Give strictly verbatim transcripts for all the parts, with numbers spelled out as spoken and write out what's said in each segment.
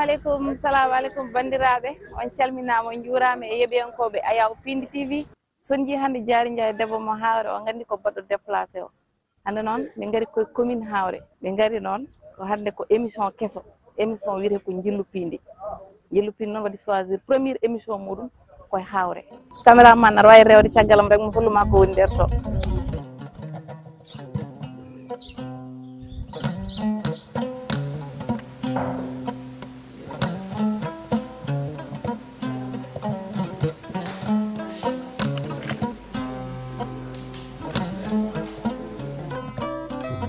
Aleykum, salamu aleykum, banndiraaɓe. On calminaama, on njuuraama e yeɓiyankooɓe Ayaw Pindi T V. So on njii hannde Jaari Njaay debbo mo Haawre, on nganndi ko baɗɗo déplacé o. Hannde noon, ɓe ngari koye commune Haawre. Ɓe ngari noon, ko hannde ko émission keso. Émission wiyetee ko Njillu Piindi. Njillu Piindi noon waɗi choisir première émission muɗum koye Haawre. Caméraman aɗa waawi rewde caggal am rek, mi hollu ma ko woni nder to.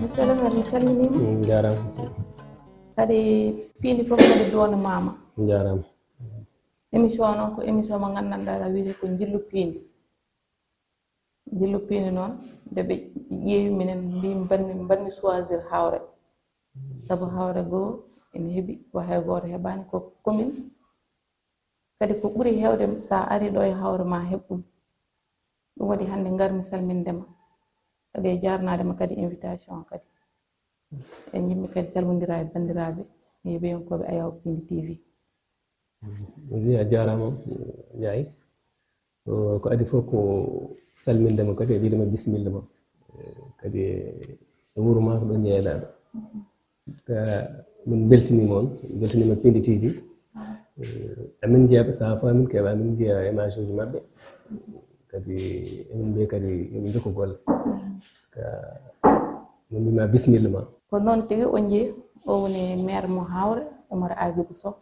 Monsieur le maire, mi salminiima. Mm, njaaraama. Kadi piindi fof kadi duwanamaama. Njaaraama. Émission o noon ko émission mo nganndanɗaa aɗa wiyetee ko Njillu Piindi. Njillu Piindi noon, nde ɓe ƴeewi minen, mbi mbanmi, mbanmi choisir Haawre. Sabu Haawre goo ene heɓi, ko hay gooto heɓaani, ko commune. Kadi ko ɓuri heewde, so a arii ɗo e Haawre ma heɓ ɗum. Ɗum waɗi hannde ngarmi salminde ma. Kadi e jaarnaade ma kadi invitation o kadi. E njiɗmi kadi calmondira e banndiraaɓe e yeɓiyankooɓe Ayaw Pindi T V. Eyi, a jaaraama, Njaay. Ko, ko adii fof ko salminde ma kadi e wiide ma bisimilla ma. Eh, kadi e wuro ma ko ɗo njeeyɗaa ɗo. Ka min mbeltiniima on, mbeltiniima Pindi T V. Eh, amin njeeɓa, so a faamin keɓa, amin njiya image uji maɓɓe. Kadi emin mbiya kadi yo ɓe njokku golle. Ka min mbima bisimilla ma. Ko noon tigi, on njii, o woni maire mo Haawre, Oumar Agibou Sow.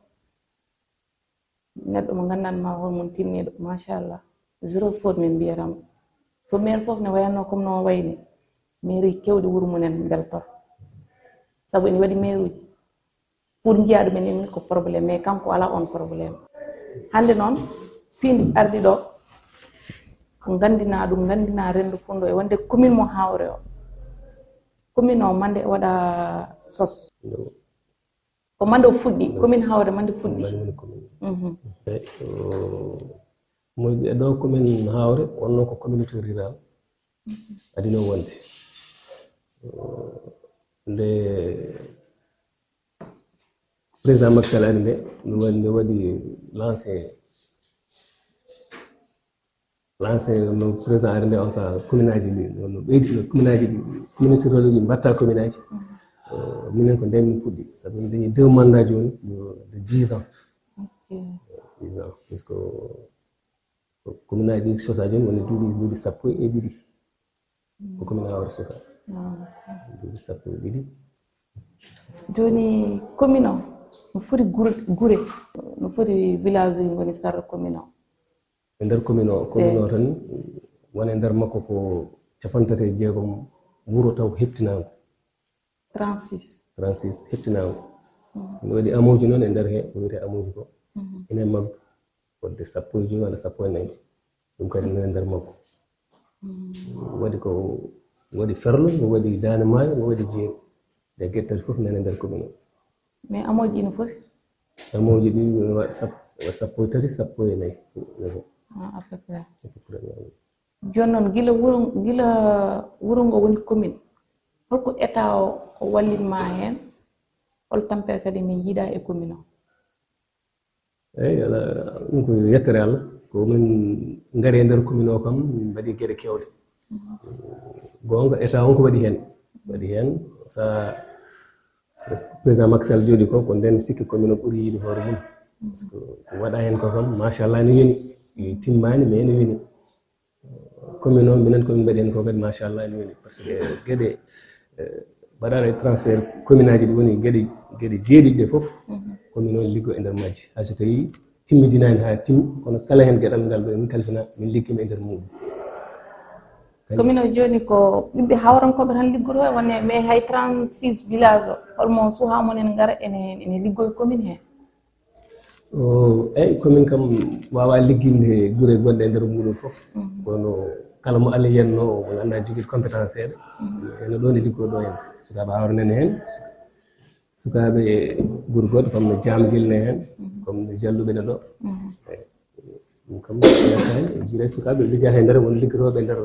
Neɗɗo mo nganndanmi hol mum tinniiɗo, machallah. Zéro faute min mbiyata mo. So maire fof ne wayatno comme no wayi ni, mairie keewɗi wuro mumen mbeltoto. Sabu ene waɗi maire uji. Pour njiya ɗum en ko problème, mais kanko alaa on problème. Hannde noon, Piindi ardi ɗo, ko nganndina ɗum, nganndina renndo funɗo e wonde commune mo Haawre o. Commune o mande waɗa sos. Ko mande o fuɗɗi, commune Haawre mande fuɗɗi. Mande woni commune. Mhm. Eyi, o, mo e ɗo commune Haawre, wonno ko communauté rurale. Adino wonde. O, nde président Macky Sall ari nde, nde waɗi, nde waɗi lancé, lancé no président ari nde on saaha, commune aji ɗi, no, no ɓeydi, no commune aji ɗi, communauté rurale uji mbatta commune aji. Mhm. Euh, minen ko nden min puɗɗi, sabu min dañi deux mandat joni de, de dix ans. Ok. Dix ans, parce que commune aji ɗi sosa joni woni duuɓi, duuɓi sappo e ɗiɗi. Ko commune Haawre sosa. Ah, ok. Duuɓi sappo e ɗiɗi. Joni commune o, no foti gure, gure, no foti village uji ngoni sarde commune o? E nder commune o, commune o tan woni e nder makko ko capanɗe tati e jeegom wuro taw heɓtinaango. Trente-six. Trente-six heɓtinaango. Mhm. Ne waɗi amooji noon e nder he, ko wiyetee amooji ko. Mhm. Ene magga fodde sappo e joy walla sappo e nayi. Ɗum kadi nana nder makko. Mm. Waɗi ko, waɗi Ferlo, ngo waɗi Daande Maayo, ngo waɗi Jeeri. Ɗe geɗe tati fof nana nder commune o. Mais amooji ina foti? Amooji ɗi ina waɗi sappo, sappo e tati, sappo e nayi. Ah, à peu près. À peu près, oui. Jooni noon, gila wuro, gila wuro ngo woni commune, holko État o, o wallit ma heen? Hol tampere kadi nde njiiɗa e commune o? Eyi, ala, ɗum ko yettere Allah. Ko min ngari e nder commune o kam, min mbaɗi geɗe kewɗe. Mhm. Goonga, État on ko waɗi heen. Waɗi heen, so président Macky Sall jooɗi ko, ko nden sikki commune o ɓuri yiide hoore mum. Mhm. Parce que ko waɗa heen ko kam, machallah, ne woni. Timmaani, mais ne woni. Commune o, minen ko min mbaɗi heen ko kadi, machallah, ne woni. Parce que geɗe, eh, mbaɗaaɗe transfert commune aji ɗi woni geɗe, geɗe jeeɗiɗi ɗe fof, mhm, commune o liggo e nder majji. Hay so tawi timmidinaani haa timmi, kono kala heen geɗal ngal ɗo min kalfina, min liggima e nder muɗum. Commune o jooni ko ɓiɓɓe hawrankooɓe tan liggotoo e wonde, mais hay trente-six village o, holmo suhaa mon en ngara ene, ene liggoyi commune hee? O, eyi, commune kam waawaa ligginde gure gonɗe e nder muɗum fof. Mhm. Kono kala mo Allah yiyatnoo, mo ngannduɗaa jogii compétence seeɗa, mhm, ene ɗo nde liggoo ɗo en. Sukaaɓe Hawre nene heen, sukaaɓe gure goɗɗe, comme no Jaamgel ne heen, mhm, comme no Jalluɓe ne ɗo. Mhm. Eyi, ɗum kam, yettaani, jiiɗa sukaaɓe liggata e nder, won liggotooɓe e nder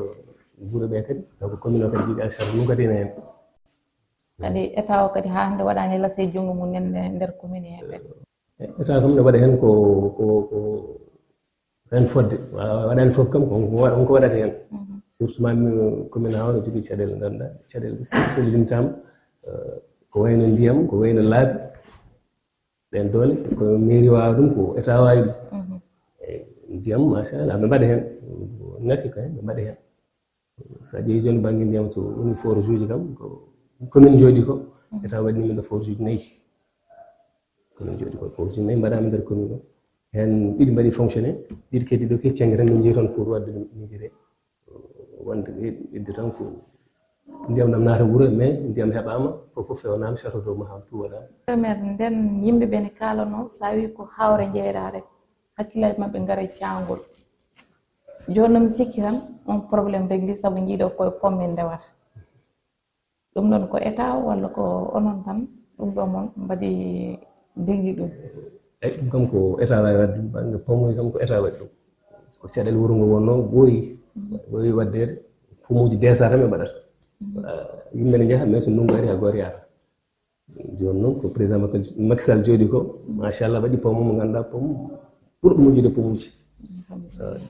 gure ɓe kadi. Donc, commune o kadi jogii en charge mum kadi ene heen. Kadi État o kadi haa hannde waɗaani lase junngo mum en e nder commune hee kadi. État kam ne waɗa heen ko ko ko heen fodde, waɗaani fof kam ko ko waɗata heen. Surtout ma commune Hawre jogii caɗeele, ngannduɗaa caɗeele so limtaama, ko wayno ndiyam, ko wayno laabi. Ɓeen doole ko mairie waawa ɗum, ko état waawi ɗum. Eyi, ndiyam machallah ɓe mbaɗa heen, ngakki ko heen ɓe mbaɗa heen. So a ƴeewi jooni bannge ndiyam, so woni forage uji kam ko commune jooɗi ko, état waɗi min ɗo forage uji nayi. Commune jooɗi ko forage uji nayi mbaɗaama nder commune o. Heen ɗiɗi mbaɗi fonctionné, ɗiɗi keddi ɗo kecci hannde tan min njeyi toon pour waɗde ɗum inauguré. Wonde idde tan ko ndiyam ɗam naata wuro, mais ndiyam heɓaama, fof fof fewnaama, château d'eau Maham tout waɗaama. Maire, nden yimɓe ɓe ne kaalano, so a wi ko Hawre njeeraa rek, hakkillaaji maɓɓe ngara e caangol. Jooni noon mi sikki tan on problème réglé, sabu njiiɗo koye pomme ndewata. Ɗum ɗon ko état walla ko onon tan ɗum ɗo mon mbaɗi degli ɗum? Eyi, ɗum kam ko état waawi waɗde ɗum, bannge pomme kam ko état waɗi ɗum. Ko caɗeele wuro ngo wonnoo ɓooyi, ɓooyi waɗdeede, pomuuji deesaa tan ɓe mbaɗata. Yimɓe ne njaha, mais so ndunngu ari, haa gooto yahata. Jooni noon ko président Macky Sall jooɗi ko, machallah, waɗi pomme mo ngannduɗaa pomme ɓurɗo moƴƴude pomuuji.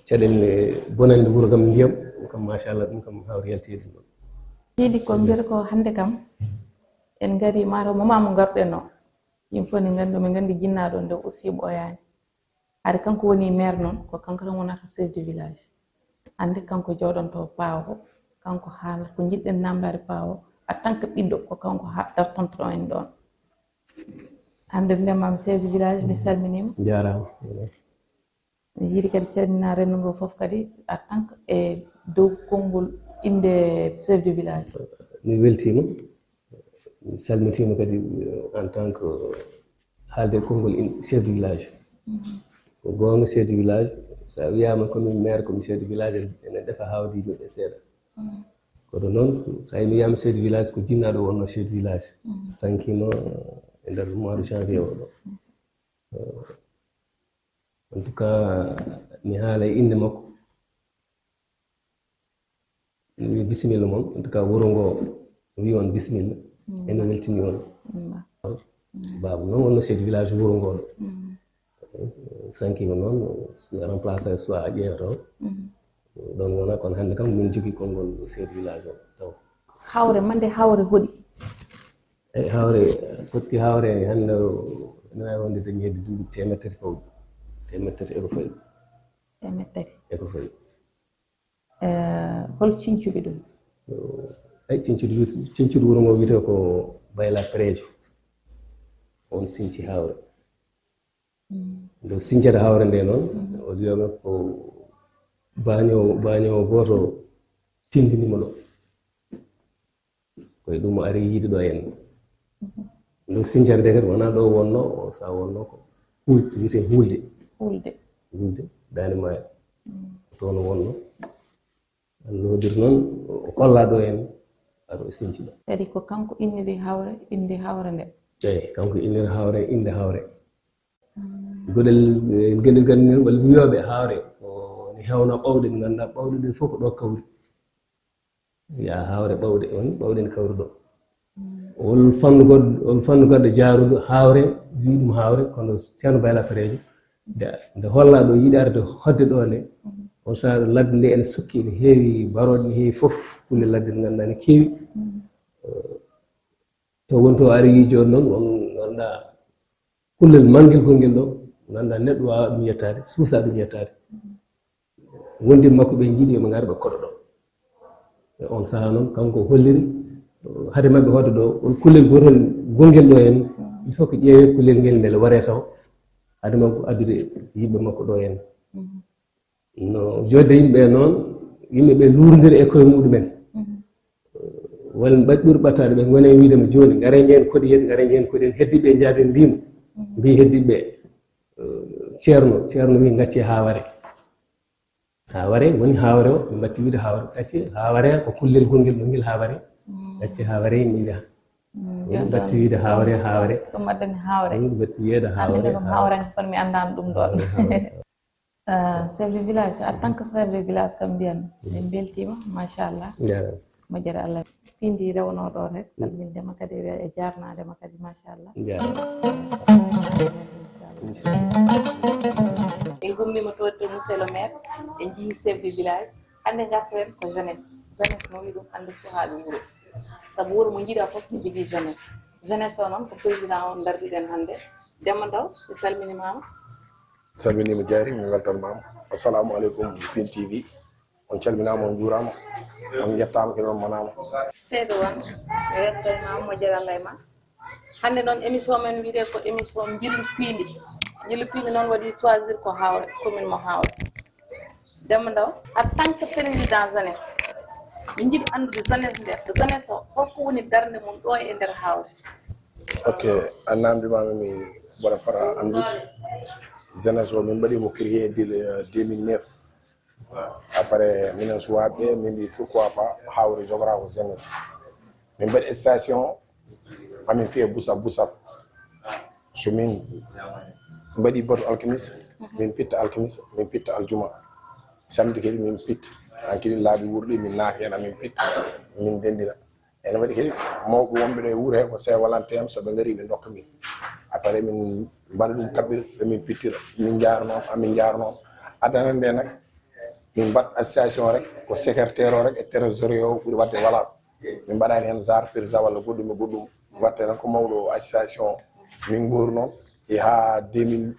Caɗeele bonande wuro kam ndiyam, ɗum kam machallah, ɗum kam Hawre yalti e ɗum ɗon. Jiidi ko mbiyata ko hannde kam, en ngari mataw moment mo ngarɗen o, yimɓe fof ne nganndi, min nganndi jinnaaɗo nde aussi ɓooyaani. Hari kanko woni maire noon, ko kanko tan wonata chef de village. Hannde kanko jooɗonto paawo, kanko haalata ko njiɗɗen namdaade paawo, en tant que ɓiɗɗo, ko kanko ha-, dartonto en ɗoon. Hannde mbiyamam chef de village, mi salminiima. Jaaraama. Mi yiɗi kadi calmina renndo ngo fof kadi, en tant que e dow konngol innde chef de village. Mi weltiima. Mi salmitiima kadi, eh, en tant que haalde konngol in-, chef de village. Ko goonga, chef de village, so a wiyaama ko min maire, ko mi chef de village, ene defa haawde yimɓe ɓe seeɗa. Kono noon, so a wiyaama chef de village, ko jinnaaɗo wonnoo chef de village. Sankiima e nder mois de janvier o ɗo. Eh, en tout cas, mi haala e innde makko. Mi bisimilla mon, en tout cas, wuro ngo, mi wi on bisimilla. Ene weltini on. Baaba noon wonno chef de village wuro ngo ɗo. Sankiima noon, remplaçant soit a ƴeewata o. Ɗon wona, kono hannde kam min jogii konngol chef de village o taw. Hawre, mande Hawre hoɗi? Eyi, Hawre, potti Hawre hannde o, ene waawi wonde dañi hedde duuɓi teemeɗɗe tati pawɗi. Teemeɗɗe tati eko fawi. Teemeɗɗe tati. Eko fawi. Eh, hol ciñcuɓe ɗum? Eyi, ciñcuɗo wiyte-, ciñcuɗo wuro ngo wiyetee ko Bayla Perejo. On siñci Hawre. Nde siñcata Hawre nde noon, o wiyaama ko baañoowo, baañoowo gooto tindini mo ɗo. Ko e ɗum o ari yiide ɗo en. Nde siñcata nde kadi wonaa ɗo wonno, o sa wonno ko Huul-, wiyetee Huulde. Huulde. Huulde, Daande Maayo. Ko toon o wonno. Alla hoddiri noon, o kollaa ɗo en, aɗa o siñci ɗo. Kadi ko kanko inniri Hawre, innde Hawre nde? Eyi, kanko inniri Hawre, innde Hawre. Goɗel, eh, geɗel kadi nen, walla wiyooɓe Hawre, ko ne heewno ɓawɗe, ɗe ngannduɗaa ɓawɗe ɗe fof ko ɗo kawri. Wiyaa Hawre ɓawɗe, on ɓawɗe ne kawri ɗo. Wol fannu goɗɗo, wol fannu goɗɗo jaaruɗo Hawre, wiyi ɗum Hawre, kono Ceerno Bayla Perejo, nde, nde hollaa ɗo, yiɗi arde hoɗde ɗo nde, on sahaa ladde nde ene sukki, ene heewi barooɗe, ene heewi fof, kulle ladde ɗe ngannduɗaa ene keewi. Eh, to woni to ari yiide jooni noon, on ngannduɗaa kullel manngel gongel ɗo, ngannduɗaa neɗɗo waawaa ɗum yettaade, suusaa ɗum yettaade. Wondiiɓe makko ɓe njiɗi yo ɓe ngar ɓe koɗo ɗo. E on sahaa noon, kanko holliri, hade maɓɓe hoɗde ɗo, on kullel gootel gongel ɗo en, il faut que ƴeewee kullel ngel mbele waree taw, hade makko addude yimɓe makko ɗo en. No jodde yimɓe noon, yimɓe ɓe luurondira e koye muɗumen. Walla ɓe ɓuri ɓattaade, ɓe ngona e wiide mo jooni, ngare njeen koɗi en, ngare njeen koɗi en, heddiiɓe njaabi mbiimo, mbii heddiiɓe, eh, ceerno, ceerno wii ngacce Hawre. Hawre woni Hawre o, ɓe mbatti wiide Hawre. Ngacce Hawre ko kullel gongel ɗo ngel Hawre. Ngacce Hawre min njaha. Ɓe mbatti wiide Hawre, Hawre. Ɗum addani Hawre. Ɗum ɓe mbatti wiide Hawre, Hawre. Kono mi anndaano ɗum ɗo. Hawre, Hawre. Ah, chef de village, en tant que chef de village kam mbiyan, en mbeltiima, machallah. Jaaraama. Moƴƴere Allah. Pindi rewnoo ɗo rek, salminde ma kadi, e jaarnaade ma kadi, machallah. Jaaraama. En gummiima to, to monsieur le maire, en njii chef de village. Hannde ngarten ko jeunesse. Jeunesse no wiyi ɗum, hannde suhaaɓe wuro. Sabu wuro mo njiiɗaa fof no jogii jeunesse. Jeunesse o noon ko président o ndardiɗen hannde. Demba Ndaw, mi salminimaama. Salminiima, jaari, mi weltanmaama. Assalamu aleykum, Pin T V. On calminaama, on njuuraama, on njettaama, kadi on manaama. Seedo Wan, mi weltanmaama, moƴƴere Allah e ma. Hannde noon, émission men wiyetee ko émission Njillu Piindi. Njillu Piindi noon waɗi choisir ko Haawre, commune mo Haawre. Demba Ndaw, en tant que président jeunesse, min njiɗi anndude jeunesse nde, jeunesse o, holko woni darnde mum ɗo e nder Haawre? Ok, a namdimaama, mi mboɗa fota anndude. Jeunesse o, min mbaɗi mo créé dil deux mille neuf. Après, minen suwaaɓe ɓe, min mbi pourquoi pas Haawre jogora ko jeunesse. Min mbaɗi station, amin fiya Busap Busap. So min mbaɗi batu alkamis, min pitta alkamis, min pitta aljuma. Samedi kadi min pitta. An kadi laabi wuurɗi, min naata heen, amin pitta, min ndenndina. Ene waɗi kadi mawɓe wonɓe ɗo e wuro he ko seewalante en, so ɓe ngari ɓe ndokka min. Après min mbaɗa ɗum kaɓɓirɗe, min pittira, min njaarnoo, amin njaarnoo. Adana nde nag, min mbaɗ association rek, ko secrétaire o rek e trésorier o ɓuri waɗde valable. Min mbaɗani heen genre président walla goɗɗum e goɗɗum. Waɗte tan ko mawɗo association min nguuri noon e haa deux mille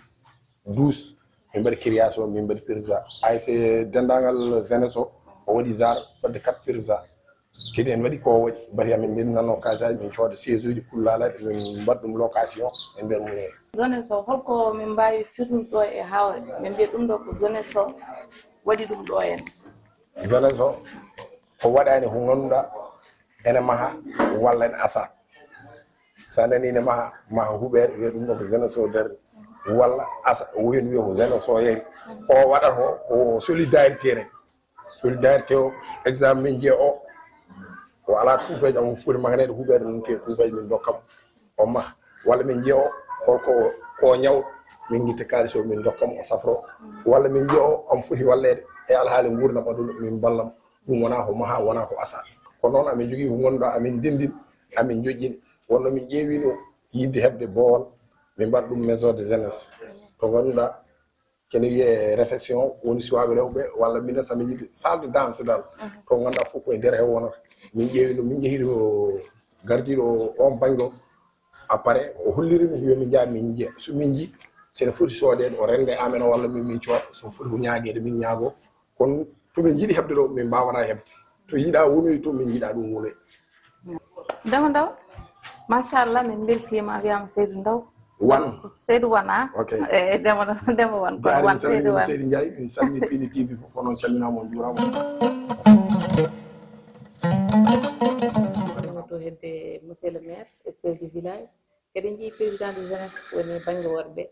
douze. Min mbaɗi création, min mbaɗi président. A S C denndaangal jeunesse o, o waɗi genre fodde quatre président. Kadi en mbaɗi ko waɗi, bati amin ndennanno kaalis aji, min cooda siège uji pullaalaɗi, min mbaɗa ɗum location e nder mum he. Jeunesse o, holko min mbaawi firnude ɗo e Haawre? Min mbiya ɗum ɗo ko jeunesse o waɗi ɗum ɗo en. Jeunesse o, ko waɗani ko ngannduɗaa ene maha walla ene asa. So a nanii ene maha, maha huɓeere, wiya ɗum ɗo ko jeunesse o darni. Walla asa, woni wiya ko jeunesse o yari. O waɗata ko, ko solidarité rek. Solidarité o, exemple min njiya o, o alaa tuufeejo, omo foti mahnede huɓeere, min mbiya tuufeejo min ndokka mo, o maha. Walla min njiya o, holko ko ñaw, min ngitta kaalis o, min ndokka mo, o safro. Walla min njiya o, omo foti walleede e alhaali nguurndam aduna, min mballa mo. Ɗum wonaa ko maha, wonaa ko asa. Kono noon amin njogii ko ngannduɗaa, amin ndenndini, amin njoƴƴini. Wonno min ƴeewino yiɗde heɓde boowal, min mbaɗa ɗum maison de jeunesse. To ngannduɗaa, kene wiyee réflexion, woni suwaaɓe rewɓe, walla minen so min njiɗi salle de danse dal. To ngannduɗaa fof ko e nder he wonata. Min ƴeewi ɗum, min njehi ɗo gardiiɗo o, on bannge o. Après, o holliri min yo min njah, min njiya. So min njii, so ene foti soodeede, o rende amen o, walla min, min cooda. So foti ko ñaageede, min ñaago. Kono to min njiɗi heɓde ɗo, min mbaawata heɓde. To yiɗaa wonoyi to, min njiɗaa ɗum wonoyi. Demba Ndaw, machallah, min mbeltiima, a wiyaama Seydou Ndaw. Wan. Seydou Wan, a? Ok. E, Demba, Demba Wan, kono Jaari, Wan, mi salmini Seydou Wan. Seydi Ndiaye, mi salmini Pini T V fof, onon calminaama, on njuuraama. Kono to hedde monsieur le maire e chef du village, kadi njii président de jeunesse woni bannge worɓe.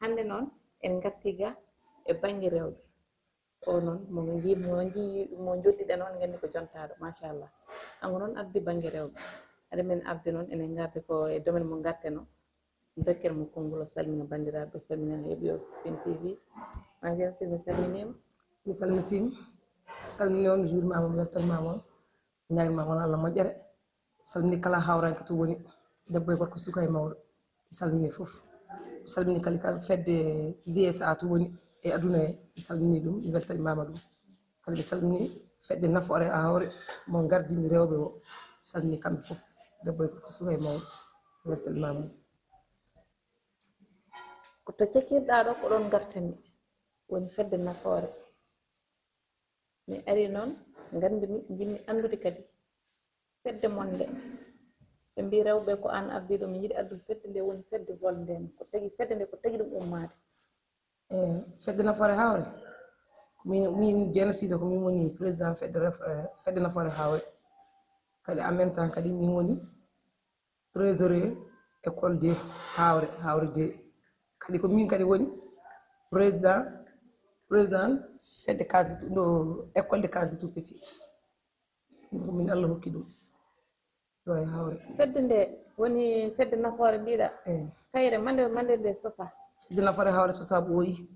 Hannde noon, en ngarti ga e bannge rewɓe. O noon, mo nji-, mo nji-, mo njoddiɗen on, nganndi ko jontaaɗo, machallah. Kanko noon addi bannge rewɓe. Hade min arde noon, enen ngarde ko e domaine mo ngarten o. Dokken mo konngol, o salmina banndiraaɓe, o salmina heɓiyo Pin T V. Maa Jeen, si mi salminiima. Mi salmitiima. Salmini on, mi juurimaama, mi weltanimaama on. Ñaagima on Allah moƴƴere. Salmini kala hawranke to woni, debbo e gorko, suka e mawɗo. Mi salmini fof. Mi salmini kadi kala fedde G S A to woni e aduna he. Mi salmini ɗum, mi weltanimaama ɗum. Kadi mi salmini fedde nafoore Haawre mo ngardini rewɓe o. Mi salmini kamɓe fof, debbo e gorko, suka e mawɗo. Mi weltanimaama ɗum. Ko to cekirɗaa ɗo, ko ɗon ngartanmi. Woni fedde nafoore. Mi ari noon, nganndumi, njiɗmi anndude kadi fedde mon nde. Ɓe mbii rewɓe ko aan ardiiɗo, mi yiɗi addude fedde nde, woni fedde volde nde. Ko tagi fedde nde, ko tagi ɗum ummaade? E fedde nafoore Haawre, ko min, min Dieynaba Sido, ko min woni président fedde ref-, eh, fedde nafoore Haawre. Kadi en même temps kadi min woni trésorier école deux Haawre, Haawre deux. Kadi ko min kadi woni président, président fedde case tout, ɗo école de case tout petit. Ɗum ko min Allah hokki ɗum. Ɗo e Haawre. Fedde nde woni fedde nafoore mbiɗa. Eyi. Kayre mande, mande nde sosa. Fedde nafoore Haawre sosa ɓooyi.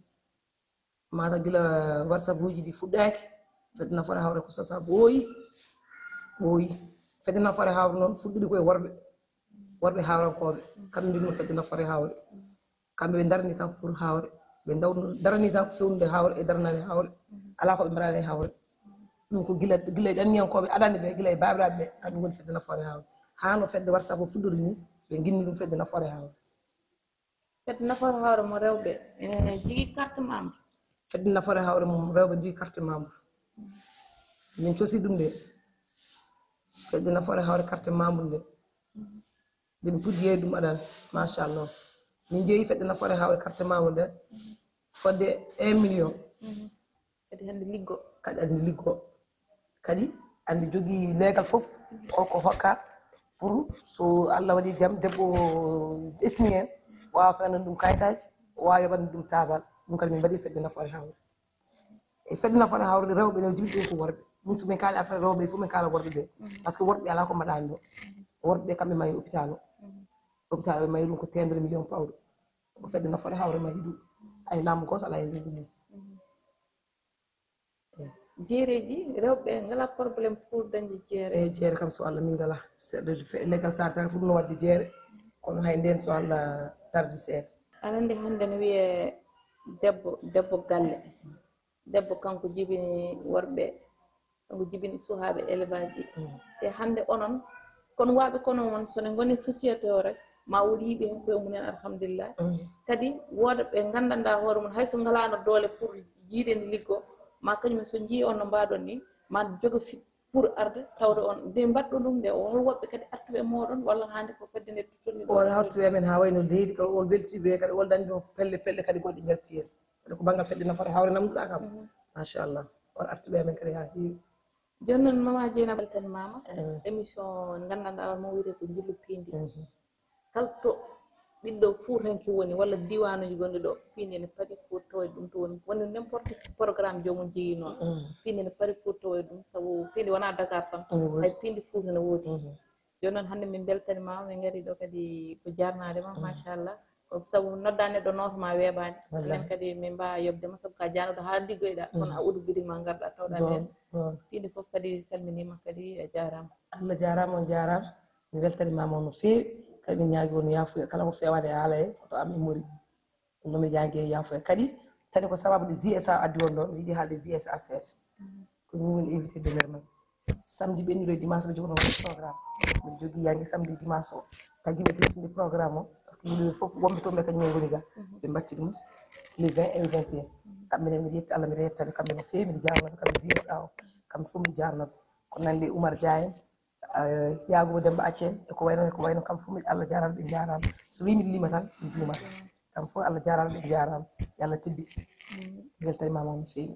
Mata gila WhatsApp uji ɗi fuɗɗaaki. Fedde nafoore Haawre ko sosa ɓooyi. Ɓooyi. Fedde nafoore Haawre noon fuɗɗude ko e worɓe. Worɓe haawrankooɓe. Kamɓe mbinno fedde nafoore Haawre. Kamɓe ɓe darni tan ko pour hawre. Ɓe daw-, darni tan ko fewnde hawre e darnani hawre. Alaa ko ɓe mbaɗani hawre. Ɗum ko gila, gila e ɗanniyankooɓe adani ɓe, gila e baabiraaɓe ɓe, kamɓe ngoni fedde nafoore hawre. Haa no fedde WhatsApp o fuɗɗori ni, ɓe nginni ɗum fedde nafoore hawre. Fedde nafoore hawre mo rewɓe, ene jogii carte membre? Fedde nafoore hawre mo rewɓe jogii carte membre. Min cosi ɗum de. Fedde nafoore hawre carte membre nde. Nde mi puɗɗi yeeyde ɗum aɗa, machallah. Min njeeyi fedde nafoore hawre carte membre nde. Fodde un million. Kadi hannde liggo. Kadi hannde liggo. Kadi hannde jogii leegal fof, holko hokka pour so Allah waɗi jam, debbo ɓesni heen, waawa fewnande ɗum kayitaaji, waawa yoɓande ɗum taabal. Ɗum kadi min mbaɗi fedde nafoore hawre. E fedde nafoore hawre rewɓe ne jogii ɗum ko worɓe. Ɗum so min kaali affaire rewɓe fof min kaala worɓe ɓe. Par ce que worɓe alaa ko mbaɗaani ɗo. Worɓe ɓe kamɓe mayi hôpital o. Hôpital ɓe mayi ɗum ko teemedere million pawɗo. Ko fedde nafoore hawre mahi ɗum. Hay laamu gooto alaa e leydi ndi. Jeereeji, rewɓe ngalaa problème pour dañde jeere? Eeyi, jeere kam so Allah min ngalaa. Seeɗa fe-, leggal saare tan fof no waɗde jeere. Kono hay ndeen so Allah tardi seeɗa. Aɗa anndi hannde no wiyee debbo, debbo galle. Debbo kanko jibini worɓe, kanko jibini suhaaɓe élevage ɗi. Te hannde onon, kono waaɓe kono mon, so ne ngoni société o rek, ma woodi yiɓe heen koye mumen, alhamdulillah. Kadi wooda ɓe nganndanɗaa hoore mum, hay so ngalaano doole pour jiideende liggo, ma kañum en so njii on no mbaɗon ni, ma jogo fit pour arde, tawde on, nde mbaɗɗon ɗum nde, o hol woɓɓe kadi artuɓe e mooɗon, walla hannde ko fedde nde tottunde ɗo? On artuɓe amen haa wayno leydi, kadi on weltiiɓe, kadi on dañde pelle, pelle kadi goɗɗe njalti heen. Kadi ko banngal fedde nafoore hawre namnduɗaa kam. Machallah. On artuɓe amen kadi haa heewi. Jooni noon, Mama Dieynaba, weltanimaama. Émission nganndanɗaa on mo wiyetee ko Njillu Piindi. Kala to ɓiɗɗo fuutanke woni, walla diiwaanuuji gonɗi ɗo, piindi ene paɗi pour tawoyde ɗum to woni. Woni n'importe quel programme joomum jeyi noon. Piindi ene paɗi pour tawoyde ɗum, sabu piindi wonaa Dakar tan. Hay piindi Fuuta ne woodi. Jooni noon, hannde min mbeltanimaama, min ngarii ɗo kadi ko jaarnaade ma, machallah. Ko sabu noddaa neɗɗo nooto ma weeɓaani. Wallaahi. Minen kadi min mbaawa yoɓde ma, sabu ka jaanuɗo haa liggoyɗaa, kono a udu giɗi ma ngarɗaa tawɗaa meen. Piindi fof kadi salminiima kadi, a jaaraama. Allah jaaraama, on jaaraama. Mi weltanimaama on no feewi, kadi min ñaagii on yaafuya kala ko feewaani e haala he, ko to am immori. Ɗum noon mi ñaagii on yaafuya. Kadi, tani ko sababu ɗi J S A addi on ɗo, mi yiɗi haalde J S A seeɗa. Ko min woni invité d'honneur men. Samedi ɓennuɗo e dimanche ɓe jogono programme. Min jogii yannge samedi e dimanche o. Tagi ɓe ƴettinde programme o, par ce que yimɓe ɓe fof wonɓe toon ɓe kañum en ngoni ga. Ɓe mbatti ɗum le vingt et le vingt et un. Kamɓe ne, miɗo yetti Allah, miɗo yettaɓe kamɓe no feewi, miɗo jaarnaɓe kamɓe J S A o. Kamɓe fof miɗo jaarnaɓe. Ko nanndi Oumar Dia en, eh, Yaaguba Demba Accen, e ko wayno, e ko wayno kamɓe fof miɗo, Allah jaaraama, ɓe njaaraama. So wii miɗo lima tan, mi juumat. Kamɓe fof Allah jaaraama, ɓe njaaraama. Yo Allah teddi. Weltanimaama on no feewi.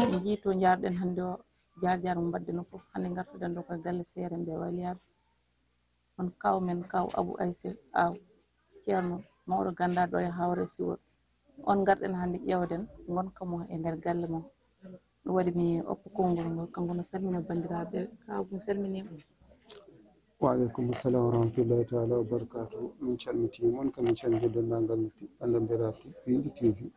Min njii to njaarɗen hannde o, jaar jaar mo mbaɗde no fof. Hannde ngartuɗen ɗo koye galle seerenɓe e waliyaaɓe. On kaw men, kaw Abou Aysé Aw, ceerno mawɗo ganndaa ɗo e Hawre Siwol. On ngarɗen hannde ƴeewden ngonka mo e nder galle mo. Ɗum waɗi mi okka konngol ngol, kanko no salmina banndiraaɓe. Kaw, mi salminiima. Wa aleykum salam wa rahmatullahi taala wa barakatuh. Min calmitii mon, kam min calmitii denndaangal ɓanndiraaɓe Piindi T V.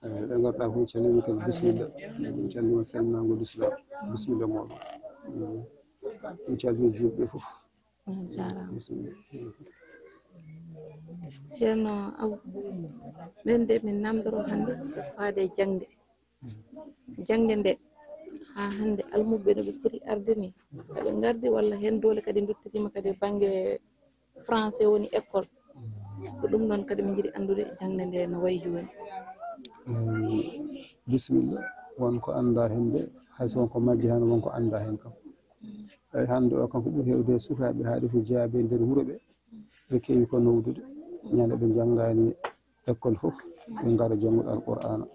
Eh, ɓe ngarɗaa fof, min calmii, min kadi bisimilla. Min calmii salminaango Lislaam. Bisimilla mooɗon. Mm. Min calmii juulɓe fof. On jaaraama. Bisimilla. Ceerno Aw, min de min namndoro hannde ko faade e jaŋde. Jaŋde nde, haa hannde almuɓɓe no ɓe poti arde ni, ɓe ngardi walla heen doole kadi ndottitiima kadi e bannge français woni école. Ko ɗum noon kadi min njiɗi anndude jaŋde nde no wayi jooni. Eh, bisimilla. Won ko anndaa heen de, hay so won ko majji heen, won ko anndaa heen kam. Eyi, hannde o kanko ɓuri heewde e sukaaɓe haaɗi ko jeyaaɓe e nder wuro ɓe. Ɓe keewi ko nowdude. Ñande ɓe njanngaani école fof, ɓe ngara janngude Alqur'aana.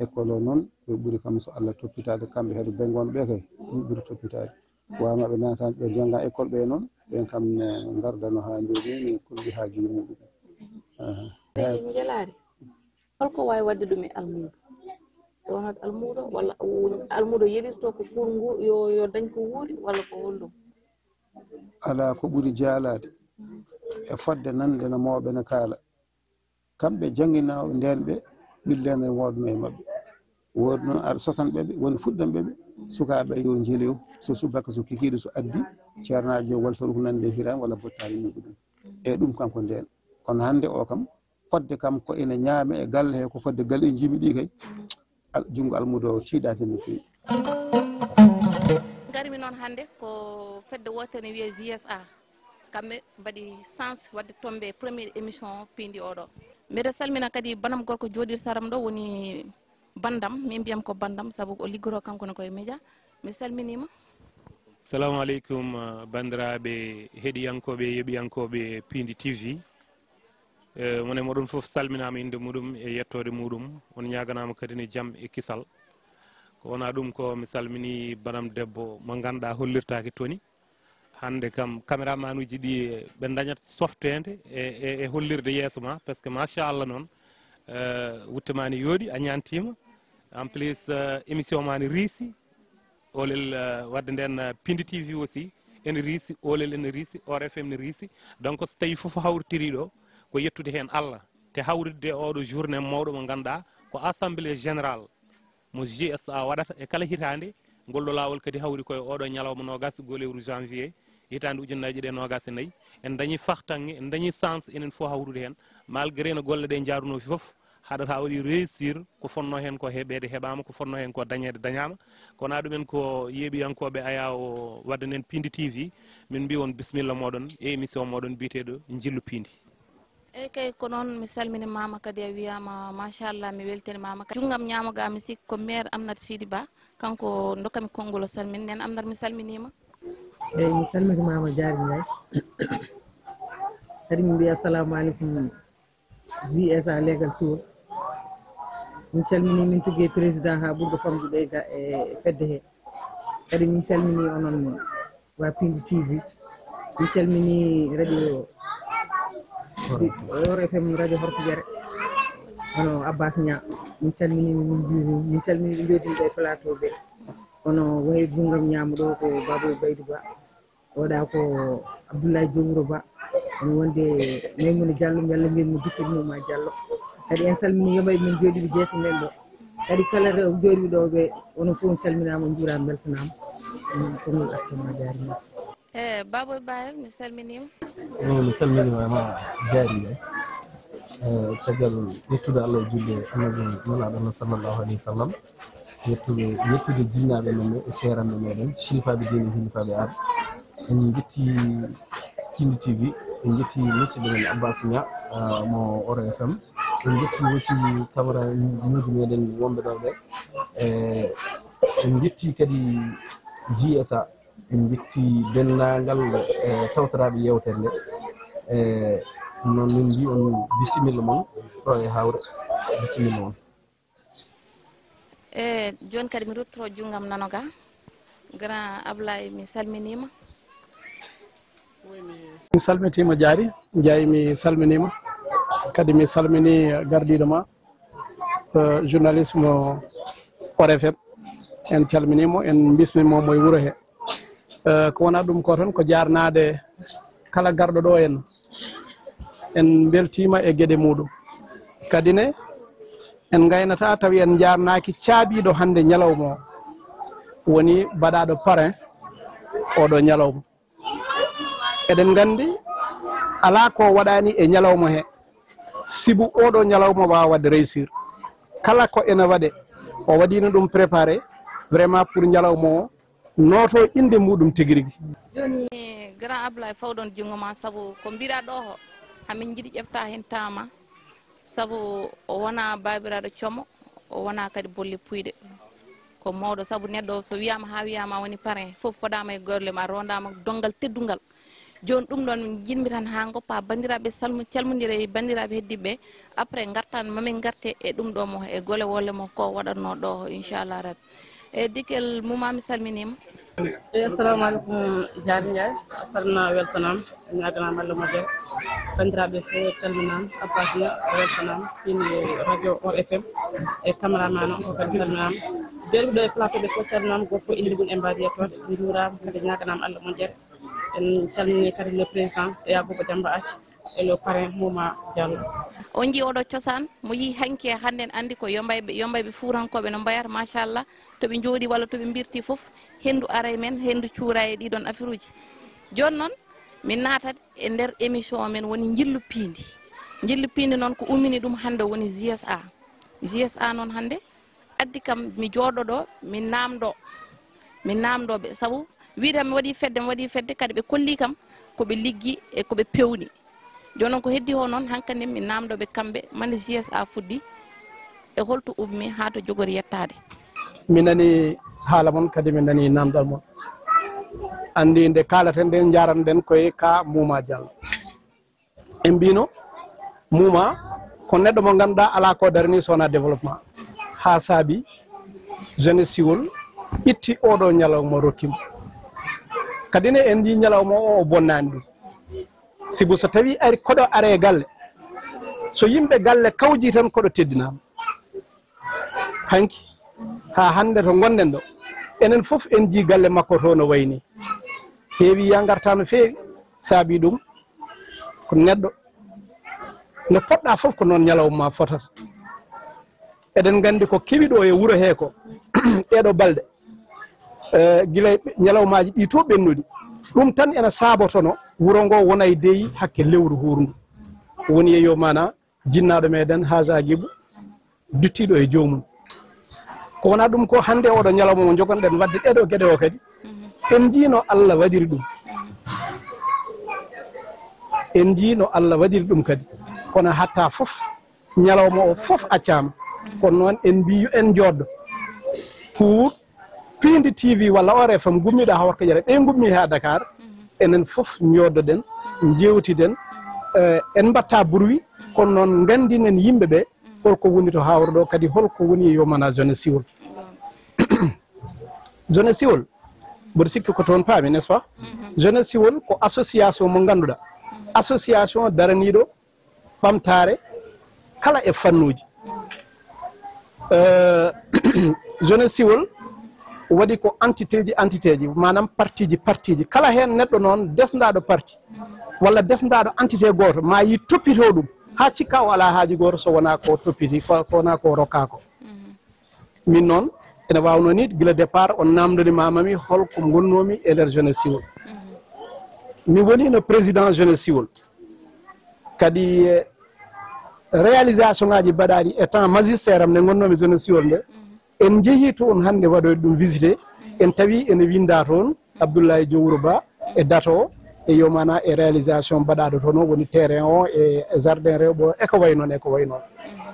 École o noon, ɓe ɓuri kam so Allah toppitaade, kamɓe heedo ɓe ngon ɓe kay, ɓe ɓuri toppitaade. Wama ɓe naatan, ɓe njannga école ɓe noon, ɓen kam ne ngardano haa nde ni, ne kolli haajuuji muɗum. Aha. Eyi, njelaari. Holko waawi waɗde ɗum e almuudo? Ɗo wonat almuudo, walla almuudo yeɗirto ko pour ngu, yo, yo dañ ko wuuri, walla ko honɗum? Alaa ko ɓuri jaalaade e fodde nande no mawɓe ne kaala. Kamɓe jannginooɓe ndeen ɓe, ɓillee ne woodno e maɓɓe. Woodno ar sosan ɓe, ɓe woni fuɗɗan ɓe, ɓe sukaaɓe yo njeliyo, so subaka, so kikiiɗe, so addi, ceernaajo waltoru ko nande hiraani walla bottaari muɗum. E ɗum kanko ndeen. Kono hannde o kam, fodde kam ko ene ñaame e galle he, ko fodde galle en njiimi ɗi kay. Al-, junngo almudo o tiiɗaaki no feewi. Ngarmi noon hannde ko fedde wootere ne wiyee J S A. Kamɓe mbaɗi chance waɗde tombé première émission piindi oɗo. Mbeɗa salmina kadi banam gorko jooɗiiɗo saram ɗo woni bandam, min mbiyam ko bandam sabu o liggoto kanko ne koye média. Mi salminiima. Salamu aleykum, uh, banndiraaɓe heɗiyankooɓe, yeɓiyankooɓe Piindi T V. Eh, mone moɗon fof salminaama innde muɗum e yettoode muɗum. On ñaaganaama kadi ne jam e kisal. Ko wonaa ɗum ko mi salmini banam debbo mo ngannduɗaa hollirtaake toni. Hannde kam, caméraman uji ɗi, eh, ɓe dañat softeende e, e, e hollirde yeeso ma, parce que machallah noon, eh, wutte ma ne yooɗi, a ñaantiima. En plus, eh, émission ma ne riisi, olel, eh, wadde nden, eh, Pindi T V aussi, ene riisi, olel ene riisi, O R F M ne riisi. Donc, so tawi fof hawritiri ɗo, ko yettude heen Allah. Te hawritde oɗo journée mawɗo mo ngannduɗaa, ko assemblée générale mo J S A waɗata e kala hitaande. Ngol ɗo laawol kadi hawri koye oɗo ñalawma noogas e goo lewru janvier hitaande ujunnaji ɗiɗi e noogas e nayi. En dañi fahtaŋŋe, en dañi chance enen fof hawrude heen. Malgré no golle ɗe njaarunoo fof, haɗata waɗi réussir ko fonnoo heen ko heɓeede heɓaama, ko fonnoo heen ko dañeede dañaama. Kono ɗumen ko yeeɓiyankooɓe aya o wadde nden Pindi T V, min mbi on bisimilla mooɗon e émission mooɗon biyeteeɗo Njillu Piindi. Eyi kay, ko noon, mi salmini maama kadi, a wiyaama machallah, mi weltini maama kadi. Junngam ñaamo ga, mi sikki ko maire Amnat Sidi Ba, kanko ndokkami konngol o salmini. Nen Amnat, mi salminiima. Eyi, mi salmiti maama Jaari Njaay. Kadi mi mbiya assalamu aleykum G S A leegal suwol. Min calmini min tuggee président haa ɓurɗo famɗude e ga-, e fedde he. Kadi min calmini onon waa Pindi T V. Min calmini radio Or F M, radio Horkojere. Hono Abbas Niang. Min calmini mo, min juurima. Min calmini ɓe jooɗiiɓe e plateau ɓe. Hono Wahid Bungam Ñaamo ɗo ko Baba Baydi Ba. Oɗa ko Abdoulaye Diop Wuro Ba. Hono wonde Maimouna Diallo, mi Yalla mbiyat mo Dikir Muma Diallo. Kadi en salmini yomɓe men jooɗiiɓe jeese men ɗo. Kadi kala rew jooɗiiɓe ɗo ɓe, onon fof on calminaama, on njuuraama, mbeltanaama. Ɗum ko min artama jaarima. E Baboy Bayel, mi salminiima. Eyi, mi salminiima ma jaariiɓe. E caggal yettude Allah e julde Annabi Nulaaɗo Allah sallallahu alayhi wa sallam, yettude, yettude jinnaaɓe men ɓe e seeranɓe meɗen, silfaaɓe diine, hilifaaɓe aada. En njetti Pindi T V, en njetti musidɗo men Abbas Niang, ah, mo Oro F M. En njetti aussi camaraaji meɗen wonɓe ɗo ɓe. E en njetti kadi G S A. En njetti denndaangal, eh, tawtoraaɓe yeewtere nde. Eh, noon min mbi on bisimilla mon ɗo e Hawre. Bisimilla mon. E jooni kadi mi ruttoro junngam nano ga. Grand Ablaye, mi salminiima. Mi salmitiima Jaari Njaay, mi salminiima. Kadi mi salmini gardiiɗo ma, eh, journaliste mo Oro F M. En calminiima mo, en mbismiima mo e wuro he. Eh, ko wonaa ɗum ko tan ko jaarnaade kala garɗo ɗo en. En mbeltiima e geɗe muɗum. Kadi ne, en ngaynataa tawi en njaarnaaki caabiiɗo hannde ñalawma o. Woni baɗaaɗo parrain oɗo ñalawma. Eɗen nganndi alaa ko waɗaani e ñalawma he. Sibu oɗo ñalawma waawa waɗde réussir. Kala ko ene waɗe, o waɗiino ɗum préparé vraiment pour ñalawma o nooto innde muɗum tigi rigi. Jooni, Grand Ablaye, fawɗon junngo ma, sabu ko mbiɗa ɗo o, hamin njiɗi ƴefta heen taama, sabu o wonaa baabiraaɗo como, o wonaa kadi bolle puyɗe. Ko mawɗo, sabu neɗɗo so wiyaama haa wiyaama woni parrain, fof fodaama e golle ma, rondaama donngal teddungal. Jooni ɗum ɗoon min njiɗmi tan haa ngoppa banndiraaɓe, salmo-, calmondira e banndiraaɓe heddiiɓe ɓe. Après ngartan, mamin ngarte e ɗum ɗo mo, e gole wolle mo ko waɗatnoo ɗo, inchallah rabbi. E Dikel Muma, mi salminiima. Eyi, assalamu aleykum, Jaari Njaay. A salminaama, weltanaama, ñaaganaama Allah moƴƴere. Banndiraaɓe fof calminaama, Abbas Niang weltanaama, fini radio Oro F M, e cameraman o kadi salminaama. Jeerɓe ɗo e plateau ɓe fof calminaama, gooto fof innde mum e mbaadi yettoode, njuuraama, kadi ñaaganaama Allah moƴƴere. En calminii kadi le président Yaakuba Jammba Acca e le parrain Muma Diallo. On njii oɗo cosaan mo yii hanki e hannde, en anndi ko yombayɓe, yombayɓe fuurankooɓe no mbayata, machallah, to ɓe njooɗii walla to ɓe mbirtii fof, henndu aray men, henndu cuuray e ɗii ɗoon afiruuji. Jooni noon, Min naatat e nder émission men woni Njillu Piindi. Njillu Piindi noon ko ummini ɗum hannde woni G S A. G S A noon hannde addi kam mi jooɗo ɗo, mi naamndo, mi naamndo ɓe. Sabu wiide mi waɗi fedde, mi waɗi fedde, kadi ɓe kolli kam ko ɓe liggi e ko ɓe pewni. Jooni noon ko heddi o noon, hankadi mi naamndo ɓe kamɓe, mande G S A fuɗɗi, e holto ummi haa to jogori yettaade? Mi nani haala mon, kadi mi nani naamndal mon. Anndi nde kaalaten nde, njaranɗen koye ka Muuma Jallo. En mbino Muuma ko neɗɗo mo ngannduɗaa alaa ko darani so wonaa développement. Haa saabi jeunesse siwol itti oɗo ñalawma rokki mo. Kadi ne en njii ñalawma o, o bonnaani ɗum. Sibu so tawii ari koɗo are e galle, so yimɓe galle kawji tan koɗo teddinaama. Hanki, haa hannde to ngonɗen ɗo, enen fof en njii galle makko to no wayi ni. Heewi ya ngartaa no feewi, saabi ɗum ko neɗɗo. No poɗɗa fof ko noon ñalawma ma fotata. Eɗen nganndi ko kewi ɗo e wuro he ko, ɗeɗo balɗe, eh, gila e ɓe-, ñalawmaaji ɗi to ɓennuɗi. Ɗum tan ena saabotono wuro ngo wona e deyi hakke lewru huurndu. Woni e yo mana jinnaaɗo meɗen Haja Agibu, duttiiɗo e joomum. Ko wona ɗum ko hannde oɗo ñalawma mo njogonɗen waɗde ɗeɗo geɗe o kadi, en njiino Allah waɗiri ɗum. En njiino Allah waɗiri ɗum kadi. Kono hatta fof, ñalawma o fof accaama. Kono noon en mbii yo en njooddo pour Piindi T V walla O R F M gummiiɗo haa Workojere, ɓe gummii haa Dakar, enen fof njooddoɗen, njeewtiden, eh, en mbatta bruit, kono noon nganndinen yimɓe ɓe holko woni to Haawre ɗo, kadi holko woni e yo mana jeunesse siwol. Jeunesse siwol, mboɗo sikki ko toon paami, n'est-ce pas? Jeunesse siwol ko association mo ngannduɗaa, association daraniiɗo ɓamtaare kala e fannuuji. Eh, jeunesse siwol waɗi ko entité ji, entité ji, maanaam parti ji, parti ji. Kala heen neɗɗo noon desndaaɗo parti walla desndaaɗo entité gooto, ma yi toppitoo ɗum haa cikka o alaa haaju gooto so wonaa ko toppiti, ko, ko wonaa ko rokkaa ko. Min noon, ene waawnoo nii, gila départ, on naamndanimaama mi hol ko ngonnoomi e nder jeunesse siwol. Mi woniino président jeunesse siwol. Kadi, eh, réalisation ngaaji mbaɗaaɗi e temps magistère am nde ngonnoomi jeunesse siwol nde, en njehii toon hannde waɗoyde ɗum visité, en tawi ene winndaa toon Abdoulaye Diowro Ba e date o, e yo mana e réalisation mbaɗaaɗo toon o, woni terrain o e jardin rewɓe o, e ko wayi noon, e ko wayi noon.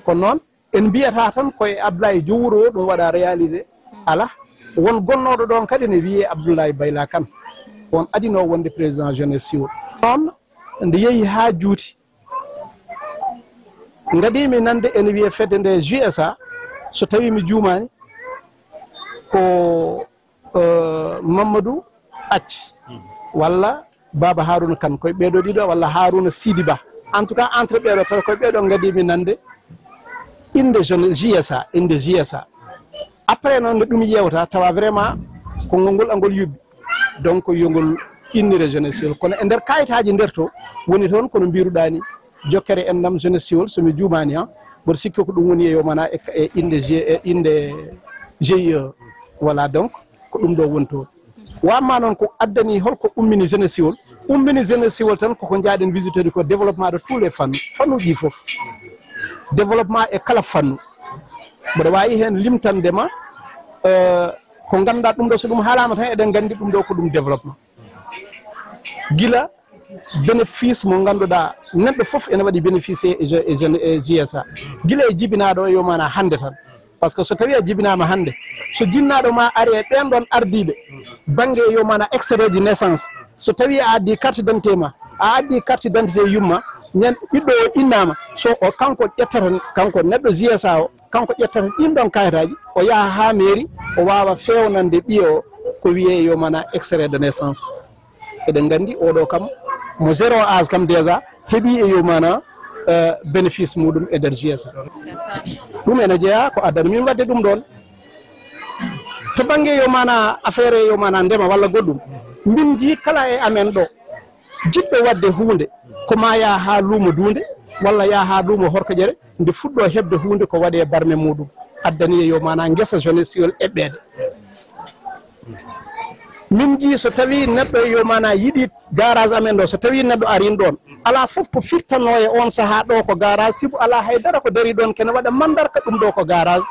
Kono noon, en mbiyata tan ko e Abdoulaye Diowro o ɗum waɗa réalisé. Alaa, won gonnooɗo ɗoon kadi ne wiyee Abdoulaye Bayla Kane, on adinoo wonde président jeunesse siwol. Noon, nde yehi haa juuti, ngadii mi nande ene wiyee fedde nde G S A, so tawii mi juumaani, ko, eh, Mamadou Acci walla Baba Haruna Kane, koye ɓeeɗo ɗiɗo, walla Haruna Sidi Ba. En tout cas, entre ɓeeɗo taw, koye ɓeeɗo ngadii mi nande innde jeune G S A, innde G S A. Après noon, nde ɗum yewta, tawa vraiment konngol ngol angol yuɓɓi. Donc, yo ngol innire jeunesse siwol. Kono e nder kayitaaji nder to, woni toon kono mbiruɗaa ni, jokkere enɗam jeunesse siwol, so mi juumaani, han, mboɗo sikki ko ɗum woni e yo mana e, e innde G-, e innde G I E. Voilà, donc, ko ɗum ɗo woni toon. Wa amma noon ko addani, holko ummini jeunesse siwol? Ummini jeunesse siwol tan koko njaaɗen visiteude ko développement de tous les fannu, fannuuji fof. Développement e kala fannu. Mboɗo waawi heen limtande ma, eh, ko ngannduɗaa ɗum ɗo, so ɗum haalaama tan eɗen nganndi ɗum ɗo ko ɗum développement. Gila bénéfice mo ngannduɗaa neɗɗo fof ene waɗi bénéficier e je-, e jeune, e G S A. Gila e jibinaaɗo e yo mana hannde tan. Par ce que so tawii a jibinaama hannde, so jinnaaɗo ma ari e ɓeen ɗoon ardiiɓe bannge yo mana extrait de naissance, so tawii a addi carte d'identité ma, a addi carte d'identité yumma, ñande ɓiɗɗo o innaama, so o kanko ƴettata, kanko neɗɗo G S A o, kanko ƴettata ɗiin ɗoon kayitaaji, o yaha haa mairie, o waawa feewnande ɓiya o ko wiyee yo mana extrait de naissance. Eɗen nganndi oɗo kam, mo zéro âge kam déjà heɓi e yo mana, eh, bénéfice muɗum e nder G S A. Ɗum ene jeyaa ko addani min waɗde ɗum ɗoon. To bannge yo mana affaire yo mana ndema walla goɗɗum, min njii kala e amen ɗo jiɗɗo waɗde huunde, ko ma yaha haa luumo Duunde walla yaha haa luumo Horkoƴere, nde fuɗɗo heɓde huunde ko waɗe barme muɗum. Addani e yo mana ngesa jeunesse siwol eɓɓeede. Min njii so tawii neɗɗo yo maanaa yiɗi garage amen ɗo, so tawii neɗɗo arii ɗoon, alaa fof ko firtanoo e oon sahaa ɗo ko garage, sibu alaa hay dara ko darii ɗoon kene waɗa manndarka ɗum ɗo ko garage.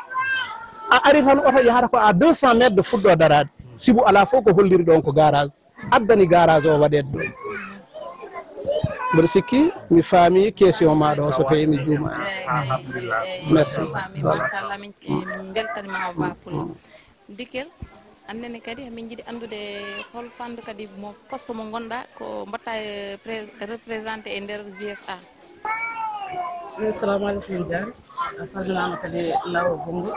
A ari tan oto yahata ko à deux cents mètres de fuɗɗo daraade, sibu alaa fof ko holliri ɗoon ko garage. Addani garage o waɗeede ɗo. Mboɗo sikki mi faami question ma ɗo so tawi mi juuma. Merci. Faami, machallah, min min beltanima o Ba Pullo. Dikel, annene kadi min jiɗi anndude hol fandu kadi mo koso mo gonɗa ko mbatta représenté e nder G S A. Assalamu alaikum, Diar. A salminama kadi law bongo.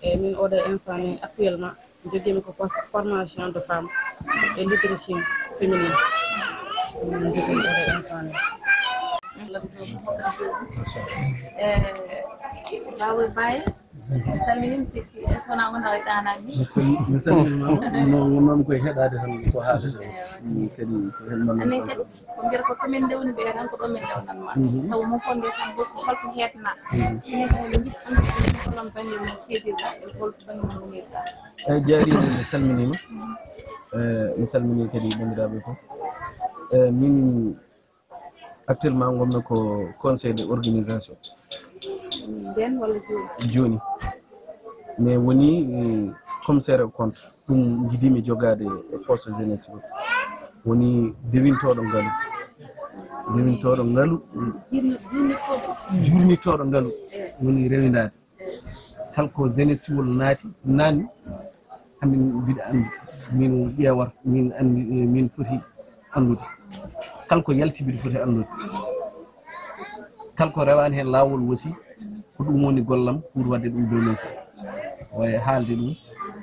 E min oɗo instant ni actuellement jogiimi ko poste formation de femme et leadership féminin. Min jogiimi oɗo instant ni. Eh, Bawe Baye, salminim sikki e sona wonda e ɗanami. Mi salminima no wonnomi koye heɗade tan ko haalata. Kadi ko hen manno. Anen kadi ko mbiyata ko to min ndewni ɓe tan ko ɗo min ndewnanma. Sabu mo fonde tan ko holko heetna. Minen ko min njiɗi anndude holon bannge mo keedirɗa e hol bannge mo ngonirɗa. Eyyi, jaariima, mi salminiima. Eh, mi salminii kadi banndiraaɓe fof. Eh, min actuellement ngonmi ko conseil de organisation. Nden walla jooni? Jooni. Mais woni eh, commissaire au compte. Ɗum njiɗimi jogaade e poste jeunesse o. Woni dewintooɗo ngalu. Dewintooɗo ngalu. Jurnitooɗo ngalu. Woni rewindaade. Kala ko jeunesse wol naati, naanni, amin mbiɗa anndi. Min ƴeewata, min anndi, min foti anndude. Kala ko yalti mbiɗa foti anndude. Kala ko rewaani heen laawol aussi, ko ɗum woni gollam pour waɗde ɗum dénoncer. Waye haalde ɗum,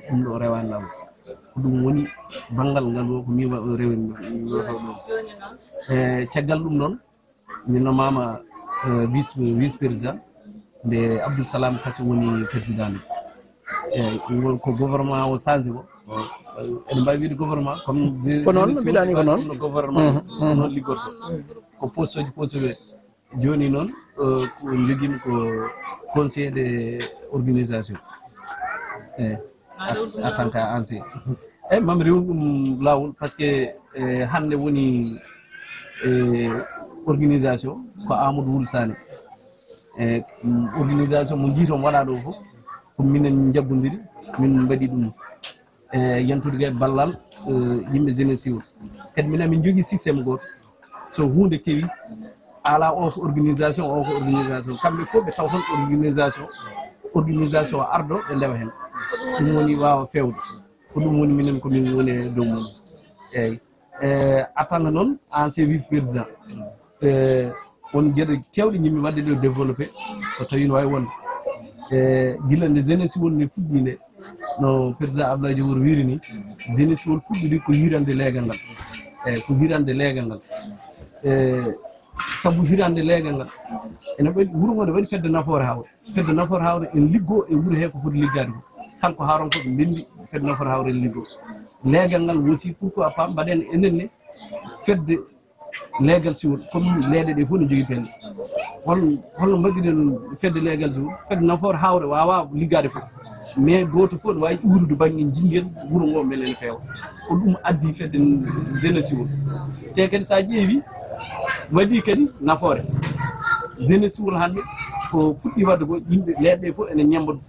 ɗum ɗo rewaani laawol. Ko ɗum woni banngal ngal o, ko min wa-, rewen-, rewata ɗum. E caggal ɗum ɗoon, mi nomaama eh, vice, vice président, nde Abdoul Salam Kassé woni président nde. Eyyi, ngol ko gouvernement o changé ko. Eɗen mbawi wiide gouvernement, comme je, ko noon no mbiɗani ko noon. Gouvernement noon liggorto. Ko poste uji, poste uji. Jooni noon eh, ko jogiimi ko conseil de organisation. Eyyi, en tant que ancien. Eyyi, mami rewn ɗum laawol, parce que eh, hannde woni eh, organisation ko Amadou Wul Sané. E organisation mo njiiton waɗa ɗo fof, ko minen njaggodiri, min mbaɗi ɗum. E yantude e ballal eh, yimɓe jeunesse o. Kadi minen min njogii système gooto. So huunde kewi, ala o ko organisation, o ko organisation. Kamɓe fof ɓe taw toon organisation, organisation o ardo ɓe ndewa heen. Ɗum woni waawa feewde. Ko ɗum woni minen ko min woni e dow mum. Eyyi. E attanga noon, ancien vice président. E on geɗe kewɗe ñimmi waɗde ɗo développé, so tawi no wawi wonde. E gila nde jeunesse wol nde fuɗɗi nde, no président Abdoulaye Diawara wiiri ni, jeunesse wol fuɗɗiri ko hirande leegal ngal. E ko hirande leegal ngal. E sabu hirande leegal ngal, ene ɓe wuro ngo ne waɗi fedde nafoore hawre. Fedde nafoore hawre en liggo e wuro he ko foti liggaade ko. Kanko haaron ko ɓe ndenndi fedde nafoore hawre en liggo. Leegal ngal wosi, pourquoi pas mbaɗen enen ne fedde leegal siwol, comme leeɗe ɗe fof ne jogii pelle. Hol, holno mbaɗiren fedde leegal siwol? Fedde nafoore hawre waawa liggaade fof. Mais gooto fof ne waawi ƴuurude bannge njinngen wuro ngo mbele ne feewa. Ko ɗum addi fedde jeunesse siwol. Te kadi so a ƴeewi, waɗi kadi nafoore. Jeunesse siwol hannde ko fuɗɗi waɗde ko yimɓe leeɗe ɗe fof ene ñemmba ɗum.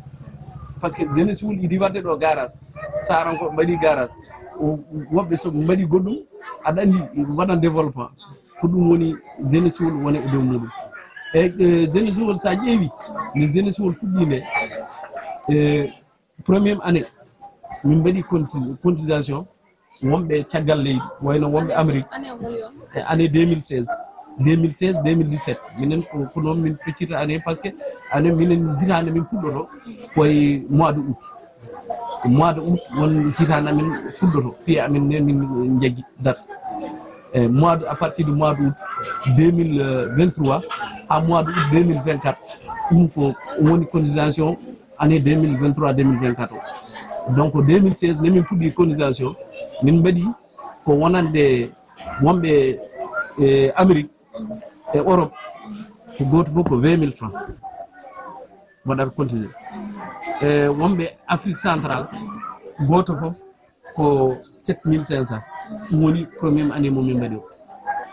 Par ce que jeunesse siwol idi waɗde ɗo garage. Saranko mbaɗi garage. O, woɓɓe so mbaɗi goɗɗum, aɗa anndi waɗan développement. Ko ɗum woni jeunesse siwol wona e dow muɗum. E, e jeunesse siwol so a ƴeewi, nde jeunesse siwol fuɗɗi nde, e premier année, min mbaɗi conti-, cotisation, wonɓe caggal leydi, wayno wonɓe Amérique, e année deux mille seize, deux mille seize, deux mille dix-sept. Minen ko, ko noon min peccirta année, par ce que année minen hitaande min puɗɗoto koye mois de août. Ko mois de août won hitaande amin fuɗɗoto, piye amin ne min jaggi date. E mois de, à partir du mois de août deux mille vingt-trois haa mois de août deux mille vingt-quatre, ɗum ko woni cotisation année deux mille vingt-trois deux mille vingt-quatre o. Donc deux mille seize nde min puɗɗi cotisation, min mbaɗi ko wonande wonɓe e Amérique e Europe, ko gooto fof ko vingt mille francs. Mbaɗata cotisé. E wonɓe Afrique centrale, gooto fof Ko sept mille cinq cents, ɗum woni première année mo min mbaɗi o.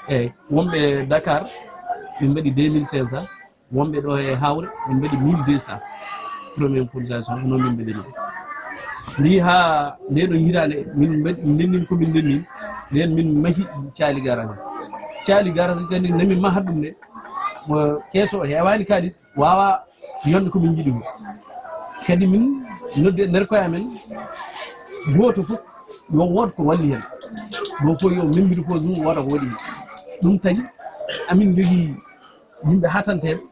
Eyyi, wonɓe Dakar, min mbaɗi deux mille cinq cents, wonɓe ɗo e Hawre, min mbaɗi mille deux cents. Première cotisation ko noon min mbaɗi ɗum. Ndi haa nde ɗon hitaande, min mbaɗi, min ndennini ko min ndennini, nden min mahi Caali Garage. Caali Garage kadi nde min mahat ɗum nde, mo keeso o heewaani kaalis, waawa yonde ko min njiɗi ko. Kadi min noddi e nder koye amen, gooto fof yo wood ko walli heen. Ɗo fof yo membiru pose mum, wooda ko waɗi heen. Ɗum tagi amin njogii yimɓe hatanteeɓe,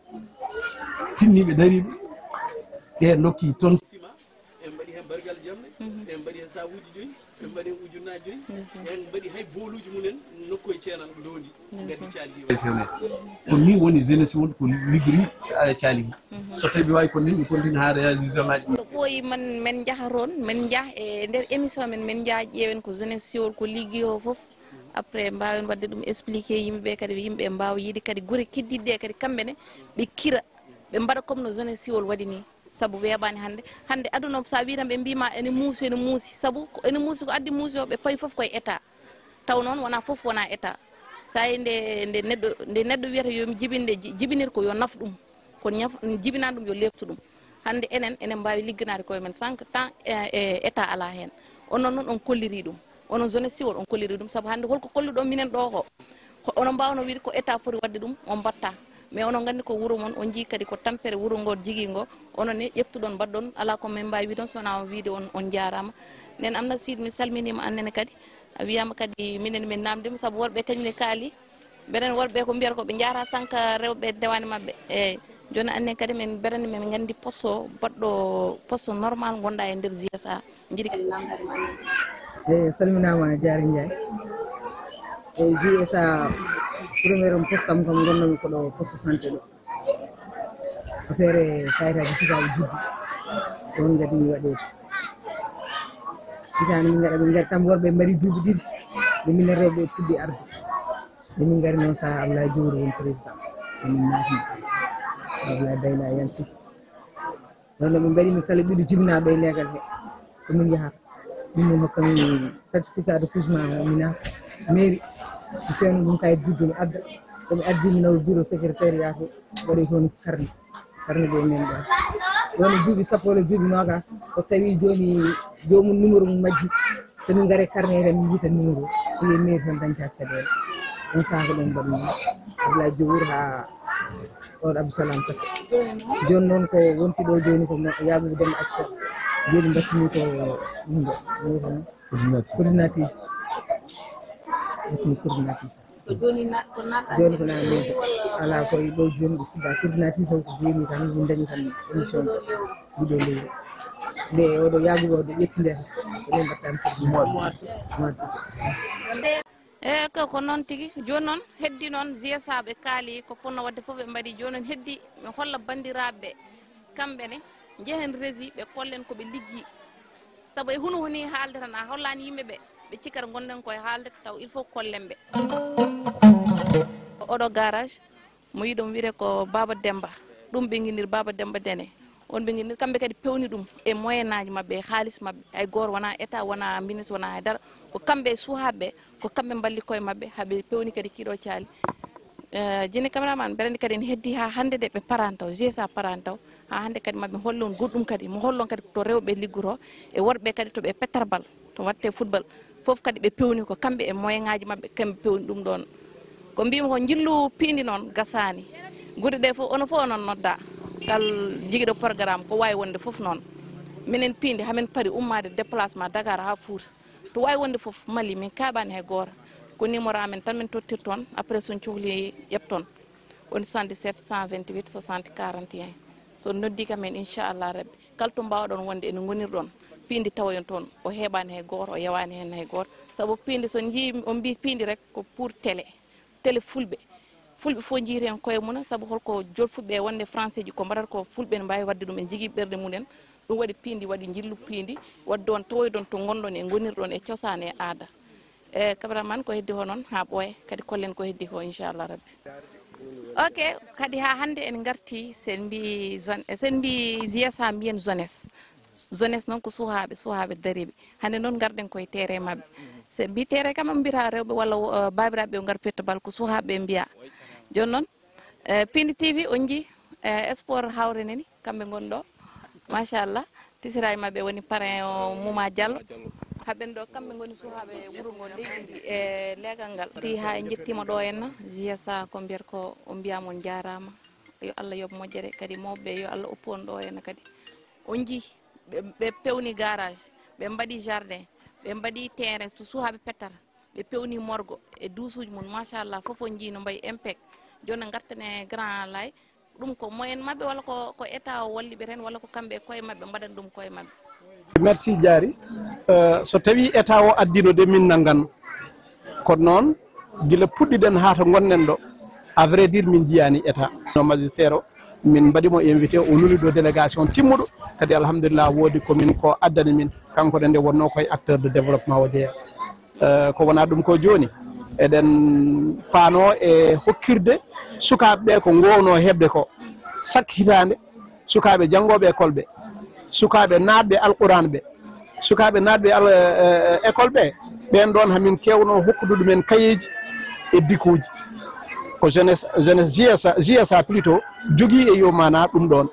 tinniiɓe, dariiɓe, ɓe ndokki toon. En mbaɗi heen bargal jamɗe, en mbaɗi heen saabuuji joyi, en mbaɗi heen ujunnaaji joyi, en mbaɗi hay booluuji mum en nokku e ceenal ndoondi, ngaddi caali ɗi. Ko ni woni jeunesse won ko liggori, eh, caali ɗi. So tawi waawi kon nin, mi continue haa réalisation ngaji. So ɓooyi man, men njaha toon, men njah e nder émission men, men njah ƴeewen ko jeunesse siwol ko liggi o fof. Après mbaawen waɗde ɗum expliqué yimɓe ɓe kadi, yimɓe mbaawa yiide kadi gure keddiɗɗe kadi kamɓe ne ɓe kira, ɓe mbaɗa comme no jeunesse siwol waɗi ni. Sabu weeɓaani hannde. Hannde aduna o, so a wii tan ɓe mbii ma ene muusi, ene muusi. Sabu ko ene muusi, ko addi muusi o, ɓe pawi fof koye état. Taw noon wonaa fof wonaa état. So a yii nde, nde neɗɗo, nde neɗɗo wiyata yo mi jibin nde, ji-, jibinir ko yo naf ɗum. Ko ñaf-, jibinani ɗum yo leeftu ɗum. Hannde enen, enen mbaawi ligganaade koye men sànq, tant e, e état alaa heen. Onon noon on kolliri ɗum. Onon jeunesse siwol on kolliri ɗum. Sabu hannde holko kolluɗon minen ɗo ko? Ko onon mbaawno wiide ko état foti waɗde ɗum, on mbaɗta. Mais onon nganndi ko wuro mon, on njii kadi ko tampere wuro ngo jigii ngo. Onon ne ƴeftuɗon, mbaɗɗon, alaa ko min mbaawi wiide on, so wonaa on wiide on, on njaaraama. Nden Amna Siid, mi salminiima aan nene kadi. A wiyaama kadi minen min naamndiima, sabu worɓe kañum ne kaali. Mbeɗen worɓe ko mbiyata ko ɓe njaara sànq rewɓe ndewaani maɓɓe. Eeyi. Jooni annen kadi min mbeɗen min nganndi poste baɗɗo poste normal ngonɗa e nder G S A. Njiɗi kadi naamndaade ma annen. Eeyi, salminaama Diarry Ndiaye. E G S A, premier poste am kam ngonnomi ko ɗo poste santé ɗo. Affaire kayitaaji sukaaɓe juddu. Ɗon ngadi mi waɗeede. Hitaande min ngaɗa, min ngaɗa kam worɓe mbaɗi duuɓi ɗiɗi. Nde minen rewɓe puɗɗi arde. Nde min ngari noon, saha Ablaye Diouf woni président. Emin naatni Ablaye Bayla yalti. Ɗon ɗo min mbaɗi min kala ɓiɗɗo jibinaaɗo e leegal he. Ko min njahata. Ɗum min hokka min certificat de couchement o, mi naata mairie. Mi feewna ɗum kayit juddu mi adda. So mi addi mi nawa bureau secrétariat to, waɗoy toon karne. Karne ɗe men ɗon. Woni duuɓi sappo walla duuɓi noogas. So tawi jooni joomum numéro mum majji, so min ngare karne tan min njiita numéro. So yehi mairie tan dañta caɗeele. On saha ko ɗon mbaɗmi. Abdoulaye Diouf haa ɗon Abdou Salam Kase. Jooni noon ko wonti ɗo jooni ko mo-, Yakubu Demba Acca. Jooni mbattimi ko ɗum ɗo. Ɗum ko noon. Coordinatrice. Coordinatrice. Ɗum coordinatrice. Ko jooni na-, ko naɗɗa jooni ko nana leydi. Alaa, koye ɗo jooni ɓe fuɗɗa coordinatrice o ko jooni tan min dañi tan émission ko. Ɗiɗo lewru. Nde oɗo Yakubu o ɗo ƴetti nde tan. Ko min mbatta tan coordinatrice. Mois de. Mois de. E ko, ko noon tigi. Jooni noon heddi noon G S A ɓe kaali ko ponno waɗde fof ɓe mbaɗi. Jooni noon heddi mi holla banndiraaɓe ɓe. Kamɓe ne, njehen régie, ɓe kollen ko ɓe liggii. Sabu e hunu huni haalde tan, a hollaani yimɓe ɓe, ɓe cikkata ngonɗen koye haalde, taw il faut kollen ɓe. Oɗo garage, mo yiɗon wiyde ko Baba Demba. Ɗum ɓe nginnir Baba Demba Dene. On ɓe nginnir, kamɓe kadi pewni ɗum e moyen aji maɓɓe, e haalis maɓɓe. Hay gooto wonaa état, wonaa ministre, wonaa hay dara. Ko kamɓe e suhaaɓe ɓe, ko kamɓe mballi koye maɓɓe, haa ɓe pewni kadi kiiɗo caali. Eh, jini cameraman, mbeɗa anndi kadi ene heddi haa hannde de ɓe parani taw, G S A parani taw. Haa hannde kadi maɓe hollon goɗɗum kadi, mo hollon kadi to rewɓe liggoto, e worɓe kadi to ɓe pettata bal, to waɗte football. Fof kadi ɓe pewni ko kamɓe e moyen ngaji maɓɓe, kamɓe pewni ɗum ɗon. Ko mbimi ko njillu piindi noon gasaani. Gude ɗe fof, ono fof onon nodda. Kal jigiɗo programme, ko wawi wonde fof noon. Minen piindi, hamin pari ummaade déplacement Dakar haa Fuuta. To wawi wonde fof, Mali, min kaɓani hay gooto. Ko numéro amen tan min tottirta on. Après, so on cohli, ƴefton. Woni soixante-dix-sept, cent vingt-huit, soixante, quarante et un. So on noddi kam en, inchallah rabbi, kala to mbawɗon wonde, ene ngonirɗon. Piindi tawoyon toon. O heɓani hay gooto, o yawani hen hay gooto. Sabu piindi, so on njii, on mbi piindi rek, ko pour télé. Télé fulɓe. Fulɓe fof njiita heen koye mum, sabu holko jolfuɓe wonde français ji ko mbaɗata ko fulɓe ne mbaawi waɗde ɗum, en njigii ɓerɗe mum en. Ɗum waɗi piindi, waɗi njillu piindi, waɗde on tawoyde on to ngonɗon e ngonirɗon e cosaan e aada. E cameraman ko heddi ko noon haa ɓooya, kadi kollen ko heddi ko, inchallah rabbi. Ok, kadi haa hannde en ngarti, sen mbi zone, sen mbi G S A mbiyen jeunesse. Jeunesse noon ko suhaaɓe, suhaaɓe dariiɓe. Hannde noon ngarɗen koye terrain maɓɓe. Se mbi terrain kam, ɓe mbiyata rewɓe walla, eh, baabiraaɓe ɓe ngar petto bal, ko suhaaɓe ɓe mbiya. Jooni noon, eh, Pindi T V, on njii, eh, sport hawre nani, kamɓe ngoni ɗo. Machallah. Tisira e maɓɓe woni parrain o, Mouma Diallo. Haɓen ɗo, kamɓe ngoni suhaaɓe wuro ngo, leydi ndi, e leegal ngal. Ti haa en njettiima ɗo henna, J S A ko mbiyata ko, o mbiya mon njaaraama. Yo Allah yoɓ moƴƴere, kadi mawɓe ɓe, yo Allah oppu on ɗo henna kadi. On njii, ɓe, ɓe pewni garage, ɓe mbaɗi jardin, ɓe mbaɗi terrain to suhaaɓe pettata, ɓe pewni morgo e duusuuji mum, machallah, fof on njii no mbayi impec. Jooni ngartane Grand Laye, ɗum ko moyen maɓɓe walla ko, ko état o walli ɓe tan walla ko kamɓe e koye maɓɓe mbaɗan ɗum koye maɓɓe? Merci Diary. Euh, so tawi état o addino de, min nannganno. Kono noon, gila puɗɗiɗen haa to ngonɗen ɗo, à vrai dire, min njiyaani état. No magistrat o, min mbaɗi mo invité, o nuli ɗo délégation timmuɗo. Kadi alhamdulillah, woodi ko min ko addani min. Kanko ne nde wonnoo koye acteur de développement o jeyaa. Eh, ko wonaa ɗum ko jooni, eɗen paanoo e hokkirde sukaaɓe ɓe ko ngoownoo heɓde ko, sak hitaande, sukaaɓe janngooɓe école ɓe, sukaaɓe naatɓe Alquraan ɓe, sukaaɓe naatɓe al-, eh, eh, école ɓe, ɓeen ɗoon hamin keewnoo hokkude ɗumen kayeeji e bikuuji. Ko jeunesse, jeunesse J S A, J S A plutôt, jogii e yo maanaa ɗum ɗoon.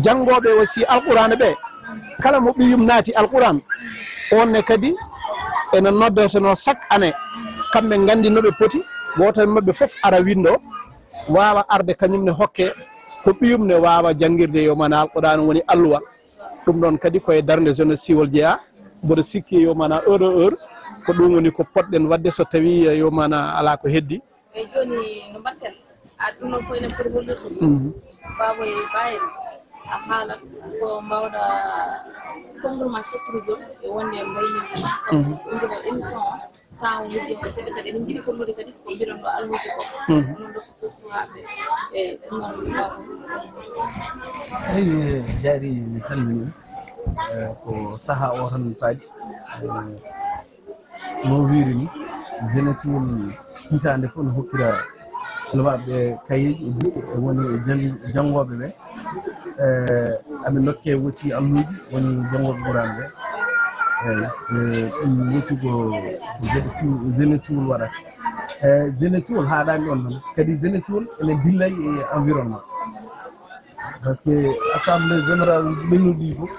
Janngooɓe aussi Alquraan ɓe, kala mo ɓiyum naati Alquraan, oon ne kadi ene noddotonoo chaque année. Kamɓe nganndi no ɓe poti, gooto e maɓɓe fof ara winndoo, waawa arde kañum ne hokke ko ɓiyum ne waawa janngirde, yo maanaa Alquraan woni alluwa. Ɗum ɗoon kadi ko e darnde jeunesse siwol jeyaa. Mboɗo sikki yo maanaa heure e heure ko ɗum woni ko potɗen waɗde so tawii yo maanaa alaa ko heddi. Eyi, jooni no mbaɗten? A ɗum noon ko enen poti hollirde ɗum. Mhm. Baaba e Baye, a haalat ko mbaawɗa konngol ma, secret jom e wonde e mbayniiji ma. Sabu Mhm. ɗum ko émission o, temps o mujji o seeɗa kadi. Eɗen njiɗi hollude kadi ko mbiɗon ɗo alluuji ko. Mhm. Ɗum ɗo ko pour suhaaɓe e ɗum noon. Eyi, Diary, mi salmini. Eh, ko sahaa o tan faadi. Eh, No wiiri ni, jeunesse woni hitaande fof no hokkira alwaaɓe kayeeji e bikki e woni e jang-, janngooɓe ɓe. Eh, amin ndokke aussi alluuji woni janngooɓe Quraan ɓe. Eyi, eh, ɗum aussi ko, ko geɗe siw-, jeunesse wol waɗata. Eh, jeunesse wol haaɗaani ɗoon tan. Kadi jeunesse wol ene dilla e environnement. Par ce que assemblée générale ɓennuɗi ɗi fof,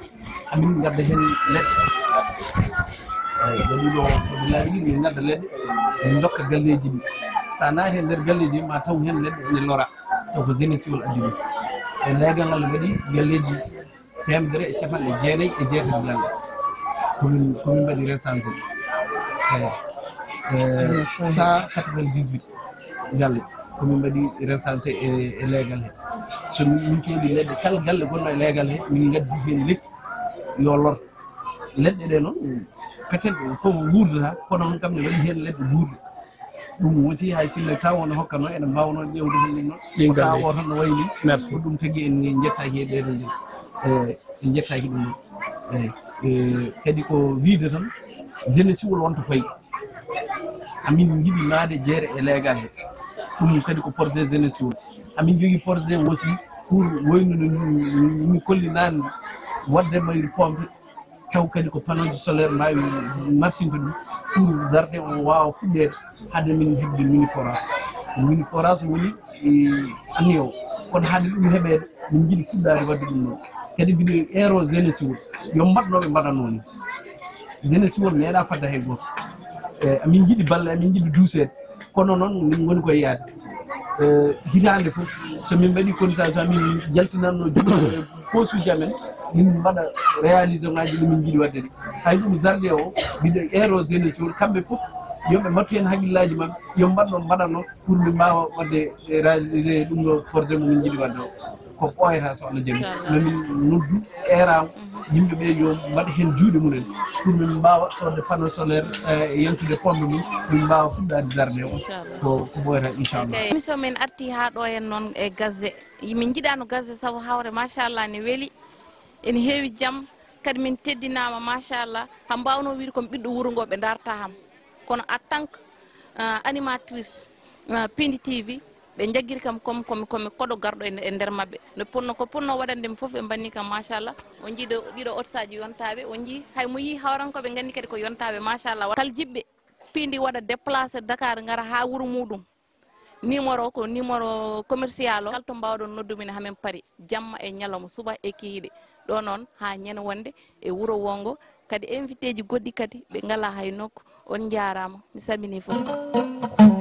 amin ngadda heen leɗɗe. Eyi, waɗi ɗo ko laabi ɗi, min ngadda leɗɗe, min ndokka galleeji ɗi. So a naati e nder galleeji ɗi, ma taw heen leɗɗe ene lora. Ɗo ko jeunesse wol addi ɗum. E leegal ngal waɗi galleeji teemedere e capanɗe jeenayi e jeetati galle. Ko min, ko min mbaɗi recensé. Eyi. Eh, cent quatre-vingt-dix-huit galle. Ko min mbaɗi recensé e, e leegal he. So min, min coodi leɗɗe, kala galle gonɗo e leegal he, min ngaddi heen lekki yo lor. Leɗɗe ɗe noon, peut-être fof wuurdata, kono on kam ne waɗi heen leɗɗe guurɗe. Ɗum aussi hay sinno taw on hokkano, ene mbaawno ƴeewde heen ɗum noon. Ɗin Ko taw galle. O tan no wayi ni. Merci. Ko ɗum tagi en njettaaki e ɓeeɗo jom. Eh, en njettaaki ɗum noon. Eh, eh, kadi ko wiide tan, jeunesse wol wonto fayi. Amin njiɗi maade jeere e leegal he. Ɗum kadi ko projet jeunesse wol. Amin jogii projet aussi pour wayno no mi kolli naan, waɗde mayri pompe, taw kadi ko panneau solaire mbaawi marsinde ɗum pour jardin o waawa fuɗɗeede hade min heɓde mini forage. Mini forage woni, e, anniya o. Kono hade ɗum heɓeede, min njiɗi fuɗɗaade waɗde ɗum noon. Kadi mbiɗo eero jeunesse o, yo mbaɗ no ɓe mbaɗatnoo ni. Jeunesse o meeɗa fadde hay gooto. E, amin njiɗi balle, amin njiɗi duuseede. Kono noon, min ngoni koye yaade. Eh, hitaande fof, so min mbaɗi cotisation, min jaltinanno juuɗe e posuuji amen, min mbaɗa réalisation ngaji ɗi min njiɗi waɗde ɗi. Hay ɗum jardin o, mbiɗo eero jeunesse o, kamɓe fof, yo ɓe mbattu heen hakkillaaji maɓɓe, yo mbaɗ no mbaɗatno pour min mbaawa waɗde, eh, réalisé ɗum ɗo projet mo min njiɗi waɗde o. Ko ɓooyata so Allah jaɓi. Inchallah. No min noddu eeraama yimɓe ɓe yo mbaɗ heen juuɗe mumen pour min mbaawa soodde panneau solaire, eh, e yentude pompe mum, min mbaawa fuɗɗaade jardin o. Inchallah. Ko, ko ɓooyata, inchallah. Ok. Émission men arti haa ɗo heen noon e Gazze. Min njiɗaano Gazze sabu hawre, machallah, ne weli. Ene heewi jam, kadi min teddinaama, machallah. Haa mbaawnoo wiide ko mi ɓiɗɗo wuro ngo ɓe ndaarta ham. Kono en tant que, ah, animatrice, ah, Pindi T V, Ɓe njaggiri kam comme, comme, comme koɗo garɗo e, e nder maɓɓe. No ponno, ko ponno waɗande mi fof, ɓe mbanni kam, machallah. On njii ɗo, ɗiɗo otsaaji yontaaɓe, on njii hay mo yii hawrankooɓe nganndi kadi ko yontaaɓe, machallah. Kal jiɓɓe piindi waɗa déplacé Dakar, ngara haa wuro muɗum. Numéro ko numéro commercial o. Kala to mbaawɗon noddu min, hamin pari jamma e ñalawma, suba e kikiiɗe. Ɗo noon haa ñande wonde e wuro wongo, kadi invité ji goɗɗi kadi ɓe ngalaa hay nokku. On njaaraama, mi salminii fof.